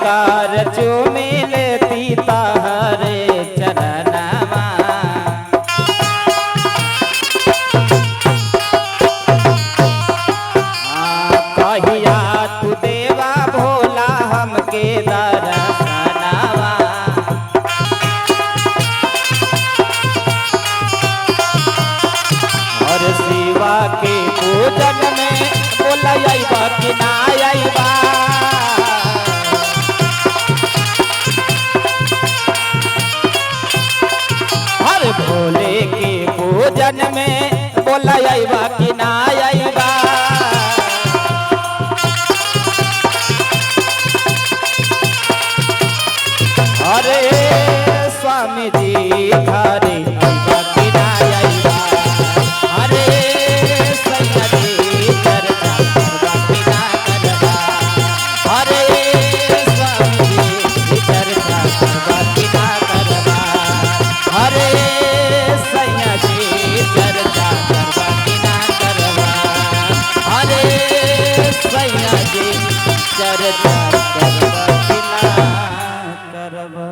कर चूमी लेती तहरे चरणवा। कहिया तू देवा भोला हमके दर्शनवा। और शिवा के पूजन में बोला अइबा कि ना अइबा। हर भोले के पूजन में बोला अइबा कि ना अइबा। अरे स्वामी जी घरे अइबा कि ना अइबा। अरे सैया जी चर्चा करबा कि ना करबा। अरे स्वामी जी चर्चा करबा कि ना करबा। अरे सैया जी चर्चा करबा कि ना करबा। अरे सैया जी चर्चा करबा कि ना करबा।